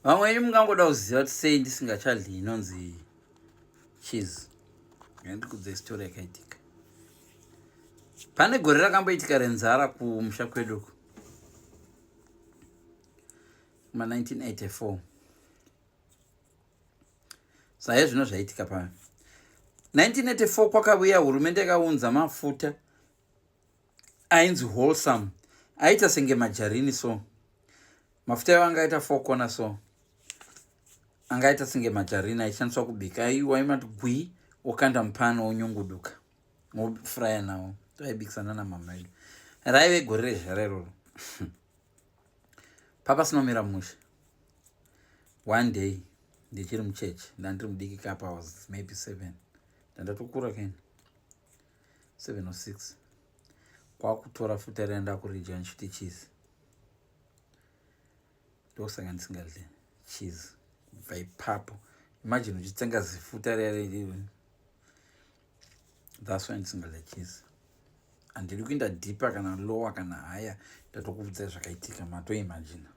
Vamwe venyu mungangoda kuziva kuti sei ndisingachadli inonzi cheese. Ngandikudze story yakaitika. Pane gore rakamboitika renzara kumusha kwedu uku. Kuma 1984. Saye zvino zvaitika pa 1984 kwakavuya hurumende yakaunza mafuta ainzi wholesome aita senge majarini so mafuta iwo angaita four corner so angaita senge majarini aishandiswa kubika aiwa aimati gwi wokanda mupano wonyunguduka wofraya nawo toaibikisa nana mama edu raive gore rezhara iroro papasinomira mushe one day ndichiri muchechi ndandiri mudiki kapa was maybe seven ndandatokura keni 706 kwakutora futa riya ndakuridya ndichiti cheese ndosaka ndisingadle cheese kubva ipapo imagine uchitsenga zifuta riya that's why ndisingadle cheese handidi kuinda deeper kana lower kana higher ndatokuudzai zvakaitika matoimagina.